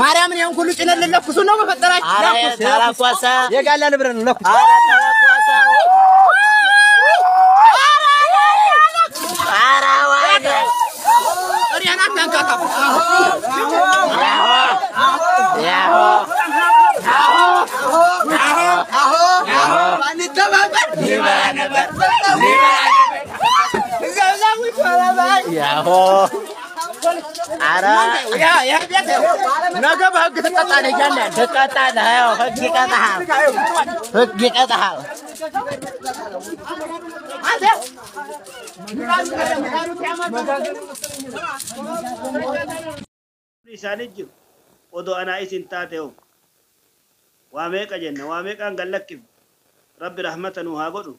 ማርያምን ያን ሁሉ ጭነን ልለኩሱ ነው በፈጠራችሁ። ተለኮሰ። የጋላ ንብረት ነው ለኩሱ። ኧረ ተለኮሰ። ኧረ ወይኔ። እሪያን አታንካካ። ያሆ ባንተባበር ይበላ ነበር። ያሆ ኧረ ነገ በህግ ትቀጣለህ። እያንዳንድ ትቀጣለህ። ያው ህግ ይቀጣሃል። ህግ ይቀጣሃል። Isaanii jiru odoo anaa isin taate hoo waa meeqa jenna, waa meeqaan gallakkifne. Rabbi rahmata nuu haa godhu.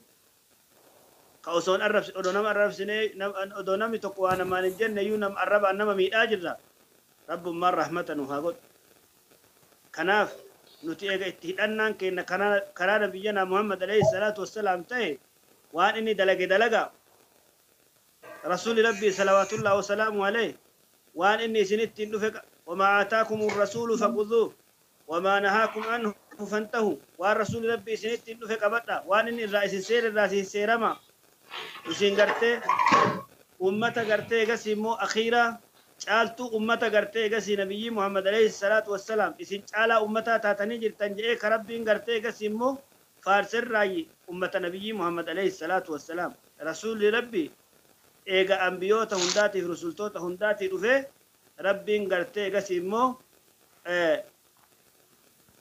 Ka osoon arrabsi odoo nama arrabsinee, odoo namni tokko waa namaan hin jenne iyyuu nama arrabaan nama miidhaa jirra. Rabbummaan rahmata nuu haa godhu. Kanaaf nuti eega itti hidhannaan keenya karaa nabiyyanaa Muhammad alayhi salaatu wassalaam ta'e, waan inni dalage dalaga. Rasuuli Rabbii salawaatullahi wasalaamu alayhi waan inni isinittiin dhufe, wamaa aataakum rasuulu faquduuh wamaa nahaakum anhu fantahu. Waan rasuuli Rabbii isinittiin dhufe qabadha, waan inni irraa isin seera irraa isin seerama. Isin gartee ummata gartee egasii immoo akhiiraa caaltuu ummata gartee egasii nabiyyii Muhammad alayhi salaatu wassalaam isin caalaa ummataa taatanii jirtan jedhee ka Rabbiin gartee egasii immoo faarsirraayi ummata nabiyyii Muhammad alayhi salaatu wassalaam. Rasuulli Rabbii eega ambiyoota hundaatiif rusultoota hundaatii dhufee, Rabbiin gartee egasii immoo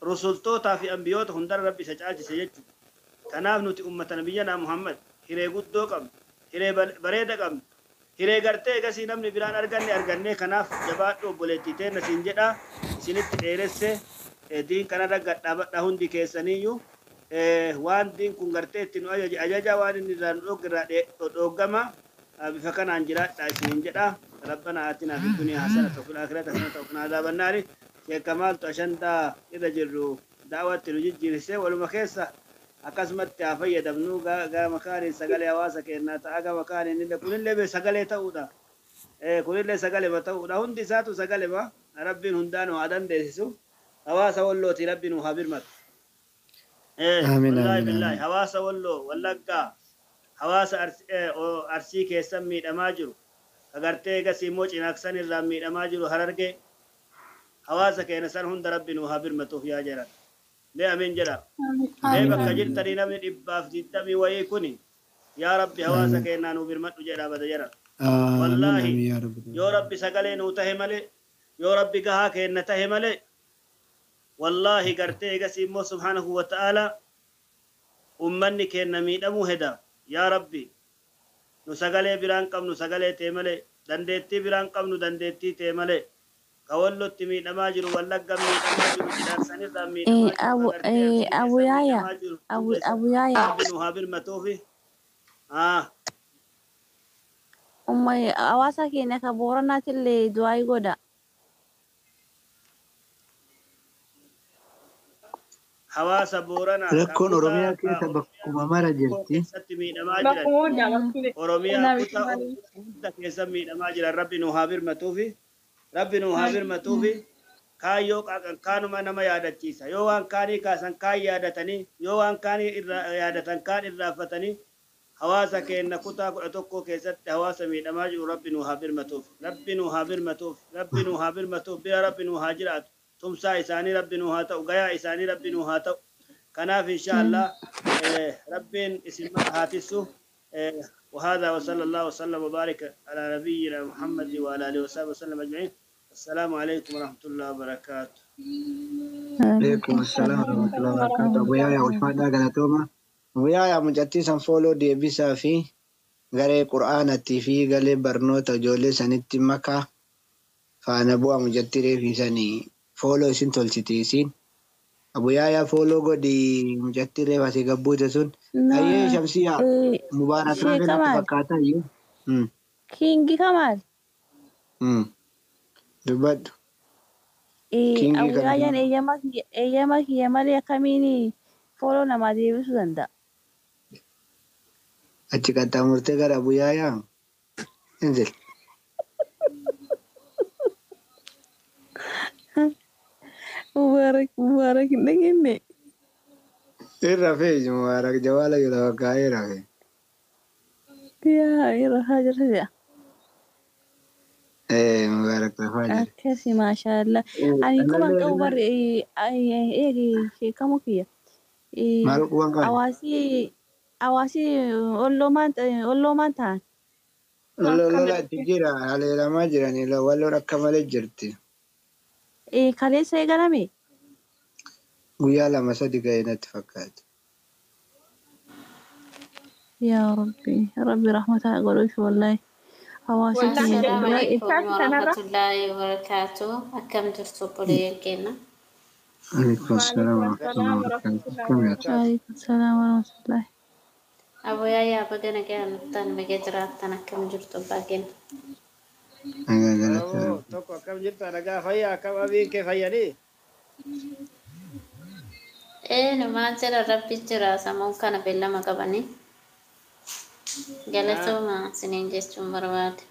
rusultootaa fi ambiyoota hundarra Rabbi isa caalchise jechuudha. Kanaaf nuti ummata nabiyyanaa Muhammad hiree guddoo qabna, hiree bareeda qabna, hiree gartee egasii namni biraan arganne argannee. Kanaaf jabaadhu obboleettii teenna siin jedha. Isinitti dheeresse. Diin kanarra gadhaabadha hundi keessaniyyuu. Waan diin kun gartee itti nu ajaje ajaja, waan inni irraa nu dhoogge irraa dhooggama. Bifa kanaan jiraadha isiniin jedha. ربنا آتنا في الدنيا حسنة وفي الآخرة حسنة وقنا عذاب النار. Sheekkamaaltu ashandaa irra jirru daawwatti nu jijjiirsee waluma keessa akkasumatti haa fayyadamnu. Gama kaaniin sagalee hawaasa keenyaa ta'a, gama kaaniin illee kunillee sagalee ta'uudha. Kunillee sagalema ta'uudha. Hundi isaatu sagalema. Rabbiin hundaa nu haa dandeessisu. Hawaasa Wallooti Rabbi nu haa birmatu. Amiin, Wallaahi amiin, billaahi amiin. Hawaasa Walloo Wallaggaa, hawaasa Arsii keessan miidhamaa jiru, agartee egasii immoo Cinaaqsan irraa miidhamaa jiru, Harargee, hawaasa keenya san hunda Rabbi nu haa birmatuuf yaa jedhan. Mee amiin jedha. Mee Amiin, bakka amiin, jirtanii namni 120 wayii kuni yaa Rabbi hawaasa amiin. keenyaa nuu birmadhu jedha bada jedha. Amiin, Wallaahi amiin yaa Rabbi. yoo Rabbi sagalee nuu tahe malee, yoo Rabbi gahaa keenna tahe malee, wallaahi gartee egasii immoo subhaanahu wa ta'aalaa ummanni keenna miidhamuu heda. Yaa Rabbi, nu sagalee biraan qabnu sagalee tee malee, dandeettii biraan qabnu dandeettii tee malee. Ka Wallotti miidhamaa jiru, Wallagga miidhamaa jiru, Jidhaarsanirraa miidhamaa jiru, ka Abu gartee Arsii Abu keessa Yaya miidhamaa jiru Abu hunda isa Abu Yaya. Rabbi nu haa birmatuufi. Umma hawaasa keenya ka Booranaatillee du'aa godha. Hawaasa Booranaa ka Rakkoon kutaa Oromiyaa keessa Oromiyaa bakkuma mara tokko jirti. keessatti miidhamaa jiran. Bakkuma hundaa bakki Oromiyaa kutaa Oromiyaa hunda keessa miidhamaa jiran Rabbi nu haa birmatuufi. Rabbi nu haa birmatuufi. Kaayyoo qaaqan kaanuma nama yaadachiisa. Yoo waan kaanii kaasan kaan yaadatanii, yoo waan kaanii irraa yaadatan kaan irraanfatanii, hawaasa keenya kutaa 11 keessatti hawaasa miidhamaa jiru Rabbi nu haa birmatuuf. Rabbi nu haa birmatuuf. Rabbi nu haa birmatuuf. Bira Rabbi nu haa jiraatu. Tumsaa isaanii Rabbi nu haa ta'u. Gayaa isaanii Rabbi nu haa ta'u. Kanaaf insha Allah Rabbiin isin mara haa tissu. وهذا وصلى الله وسلم وبارك على نبينا محمد وعلى اله وصحبه وسلم اجمعين. السلام عليكم ورحمه الله وبركاته. Alaikum assalam warahmatullahi wabarakatuh. Abu Yahya ulfaadhaa galatooma. Abu Yahya, mucattii san follow deebisaa fi garee qur'aanattii fi galee barnoota ijoollee sanitti makaa faana bu'aa. Mucattii reefii sanii follow isin tolchiti isiin. Abu Yahya, follow godhi mucattii reef asii gabbuute sun. Ayyee Na Shamsiyaa Mubaarak Sheekh natti Kamal fakkaata iyyuu. Kingi Kamal. Dubbadhu. Kingii Abu kana. Yaayaan eeyyama kiyya malee akkamiin follow namaa deebisuu danda'a? Achi qaxxaamurtee gara Abuyaayaa. Inzil. Mubaarak Mubaarak hin dhageenye. Irra feeji Mubaarak jawaala jala bakkaa'ee rafe. Yaa irra haa jirti jaa. Ee Mubaarak rafaa jira. Akkasi maashaallah. Ani quban qabu barri eegi sheekamu kiyya. Maal quban qabda? Hawaasi hawaasi olloomaan olloomaan ta'an. Lola itti jira haleelamaa jiranii walloon akka malee jirti. Kaleessa eegalame. Guyyaa lama sadi ga'e natti fakkaata. Yaa Rabbi Rabbi rahmataa godhuuf wallahi. Hawaasa keenya Assalaamu baay'ee alaikum warahmatullaahi wabarakaatu. Akkam jirtu obboleeyyan keenya? Alaikum salaam wa rahmatullahi wa barakaatuh. Akkam jirtu? Waalaikum salaam warahmatullahi. Aboyaa baga nagaan nuftan baga jiraattan akkam jirtu abbaa keenya? Nagaa galata Oromoo Rabbi. tokko akkam jirta nagaa fayyaa akkam abiin kee fayyanii? Ee numaan jira rabbi jira sammuu kana beellama qabanii. Galatooma isiniin jechuun barbaade.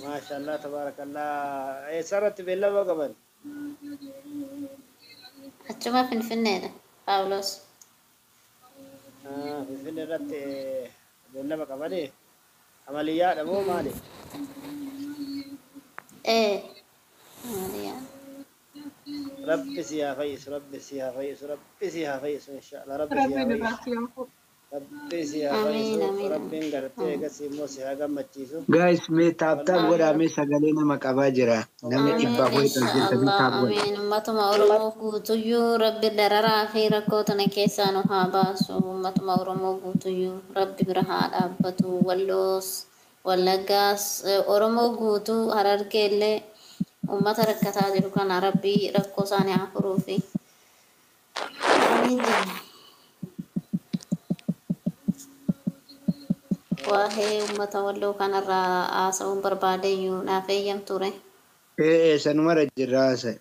Maashaallah tabaarakallah. Eessarratti beellama qaban? Achuma Finfinneedha Paawuloos. Finfinne irratti beellama qabanii? Amaliyyaadha moo maali? Ee Amaliyaa. Rabbi si haa fayyisu, Rabbi si haa fayyisu, Rabbi si haa fayyisu inshaallah. Rabbi si haa fayyisu. Rabbi si haa Amiin fayyisu. amiin Rabbiin gartee amiin. eegas immoo si haa gammachiisu. Guys, mee taap taap godhaa Wallahi mee sagalee nama qabaa jira. Namni dhibbaaf Amiin wayii kan jirtanii inshaallah taap godha. amiin ummatuma Oromoo guutuyyuu rabbi dararaa fi rakkoo tana keessaa nu haa baasu ummatuma Oromoo guutuyyuu rabbi bira haa dhaabbatu Walloos Wallaggaas Oromoo guutuu Harargee illee ummata rakkataa jiru kana rabbi rakkoo isaanii haa furuufi amiin jenna. Waa'ee ummata Walloo kanarraa haasa'uun barbaadeyyuu naaf eeyyamture. Ee sanumarra jirra haasa'e.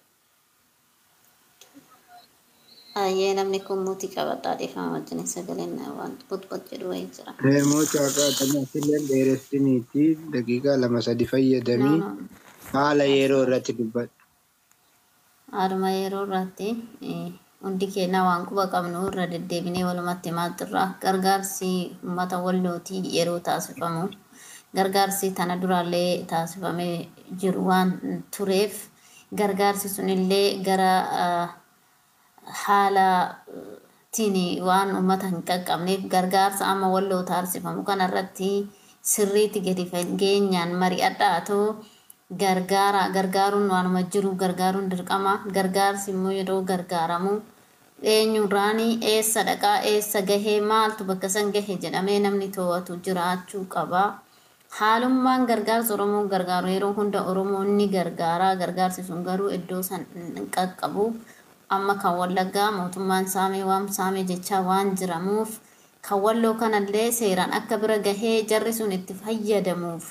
Ayyee namni kun muutii qabadhaa dhiifama wajjin sagaleen waan butbut jedhu wayii jira. Ee moota akka asillee dheeressiniiti daqiiqaa lama sadi No, fayyadamii no. haala yeroo irratti dubbadhu. Haaluma yeroo irratti hundi keenya waan quba qabnu irra deddeebinee walumatti himaa jirra. Gargaarsi uummata wallootii yeroo taasifamu gargaarsi tana duraallee taasifamee jiru waan tureef gargaarsi sunillee gara haala tiin waan uummata hin qaqqabneef gargaarsa amma walloo taasifamu kanarratti sirriitti gadi fageenyaan mari'adhaatu gargaara gargaaruun waanuma jiru gargaaruun dirqama gargaarsi immoo yeroo gargaaramu eenyurraanii eessa dhaqaa eessa gahee maaltu bakka san gahe jedhamee namni to'atu jiraachuu qaba. Haalummaan gargaarsa Oromoon gargaaru yeroo hunda Oromoon ni gargaara gargaarsi sun garuu iddoo san hin qaqqabu. Amma kan Wallaggaa mootummaan saamee waan saamee jechaa waan jiramuuf kan Walloo kanallee seeraan akka bira gahee jarri sun itti fayyadamuuf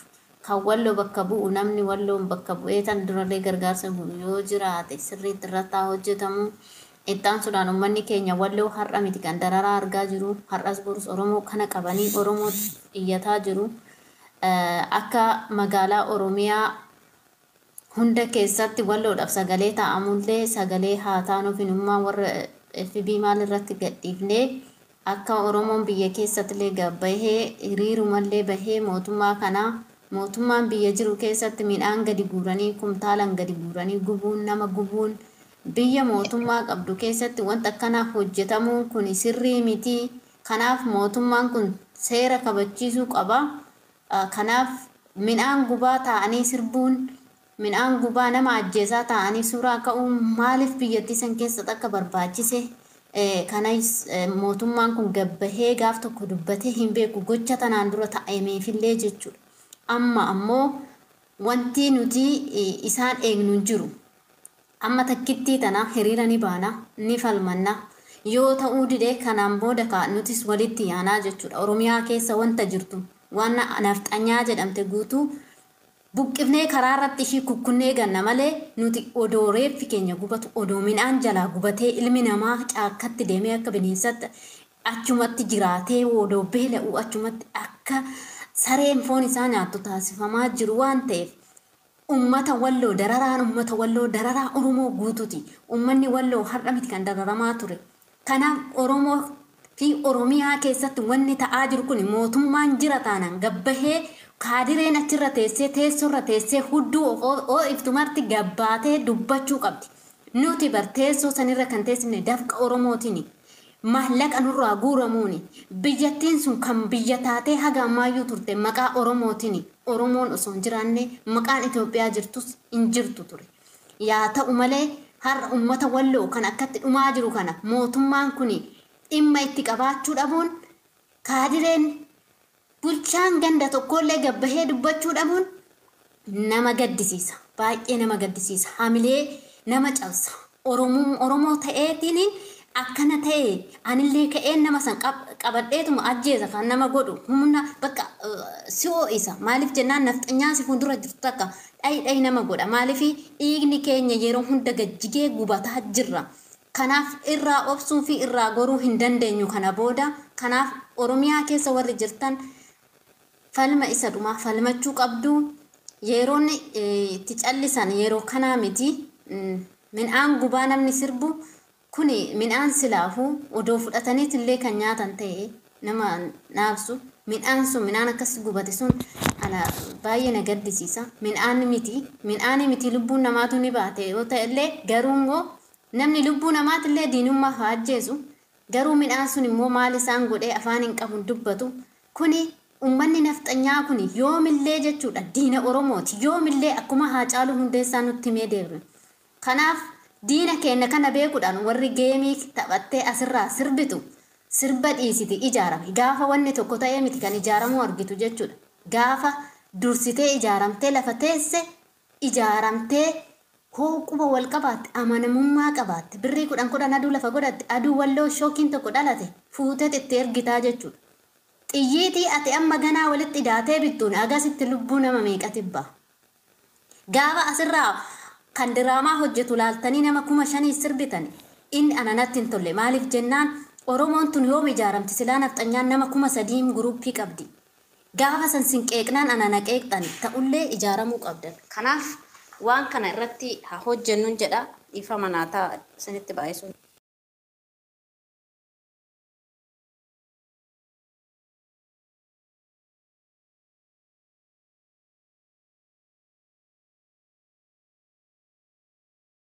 kan Walloo bakka bu'u namni Walloon bakka bu'ee tan durallee gargaarsa bu'u yoo jiraate sirriitti irratti haa hojjetamu. Ittaan sudhaan uummanni keenya Walloo har'a miti kan dararaa argaa jiru har'as borus Oromoo kana qabanii Oromootti iyyataa jiru. Akka magaalaa Oromiyaa hunda keessatti walloodhaaf sagalee taa'amullee sagalee haa taanuuf hinummaa warra FB maal irratti gadhiifnee akka Oromoon biyya keessattillee gabbahee hiriirumallee bahee mootummaa kanaa mootummaan biyya jiru keessatti midhaan gadi guuranii kumtaalan gadi guuranii gubuun nama gubuun biyya mootummaa qabdu keessatti wanta akkanaaf hojjetamuun kun sirrii miti. Kanaaf mootummaan kun seera kabachiisuu qaba. Kanaaf midhaan gubaa taa'anii sirbuun midhaan gubaa nama ajjeesaa taa'anii suuraa ka'uun maaliif biyyattii san keessatti akka barbaachise kanas mootummaan kun gabbahee gaaf tokko dubbatee hin beeku gocha tanaan dura ta'ameefillee jechuudha. Amma ammoo wanti nuti isaan eegnu hin jiru. Amma takkittii tana hiriira ni baana ni falmanna yoo ta'uu dide kanaan booda ka nutis walitti yaanaa jechuudha. Oromiyaa keessa wanta jirtu waan nafxanyaa jedhamte guutuu buqqifnee karaa irratti ishii kukkunnee ganna malee nuti odoo reeffi keenya gubatu odoo midhaan jalaa gubatee ilmi namaa caakkatti deemee akka bineensatti Achumatti jiraatee odoo beela'u achumatti akka sareen foon isaa nyaattu taasifamaa jiru waan ta'eef ummata Walloo dararaan, ummata Walloo dararaa Oromoo guututi. Ummanni Walloo har'a miti kan dararamaa ture. Kanaaf Oromoo fi Oromiyaa keessatti wanni ta'aa jiru kun mootummaan jira taanaan gabbahee, kaadireen achirra teessee, teessoorra teessee hudduu oo iftumarti gabbaatee dubbachuu qabdi. Nuti bar teessoo sanirra kan teessifne dafqa Oromootiini. Maallaqa nurraa guuramuuni. Biyyattiin sun kan biyya taatee haga ammaayyuu turte maqaa Oromootiini. Oromoon osoo hin jiraanne maqaan Itoophiyaa jirtus hin jirtu ture. Yaa ta'u malee, har'a ummata Walloo kan akkatti dhumaa jiru kana mootummaan kun dhimma itti qabaachuu dhabuun, kaadireen bulchaan ganda tokkollee gabbahee dubbachuu dhabuun nama gaddisiisa. Baay'ee nama gaddisiisa. Hamilee nama cabsa. Oromoo ta'eetiin akkana ta'e anillee ka'een nama san qabadheetuma ajjeesa kan nama godhu humna bakka si ho'isa. Maaliif jennaan, nafxanyaa si fuuldura jirtu takka dhayi dhayi nama godha. Maaliif, dhiigni keenya yeroo hunda gajjigee gubataa jirra. Kanaaf irraa obsuu fi irraa goruu hin dandeenyu kana booda. Kanaaf Oromiyaa keessa warri jirtan falma isa dhumaa falmachuu qabdu. Yeroon itti callisan yeroo kanaa miti. Midhaan gubaa namni sirbu kuni midhaan silaafuu odoo fudhataniitillee kan nyaatan ta'e nama naabsu. Midhaan sun, midhaan akkas gubate sun ana baay'ee na gaddisiisa. Midhaan miti, midhaan miti, lubbuun namaatu ni baate yoo ta'ellee, garuu immoo namni lubbuu namaatillee diinummaa haa ajjeesu. Garuu midhaan sun immoo maal isaan godhee afaan hin qabu dubbatu. Kuni ummanni nafxanyaa kuni yoomillee jechuudha diina Oromooti. Yoomillee akkuma Haacaaluu Hundeessaa nutti himee deemne. Kanaaf diina keenya kana beekuudhaan warri geemii taphattee asirraa sirbitu sirba dhiisiti ijaarame. Gaafa wanni tokko ta'ee miti kan ijaaramuu argitu jechuudha. Gaafa dursitee ijaaramtee lafa teesse, ijaaramtee hoo quba wal qabaatte, amanamummaa qabaatte, birrii 10 10 aduu lafa godhatte, aduu Walloo shookiin tokko dhalate fuutee itti ergitaa jechuudha. Xiyyiitii ati amma ganaa walitti hidhaatee bittuun agasitti lubbuu nama meeqa tibba. Gaafa asirraa kan diraamaa hojjetu laaltanii nama 5,000 sirbitan inni ana natti hin tolle. Maaliif jennaan, Oromoon tun yoom ijaaramti? Silaa nafxanyaan nama 3,000 guruppii qabdi. Gaafa san sin qeeqnaan ana na qeeqxan ta'ullee ijaaramuu qabdan. Kanaaf waan kana irratti haa hojjennuun jedha. Dhiifama naa ta'a isinitti baay'isuun.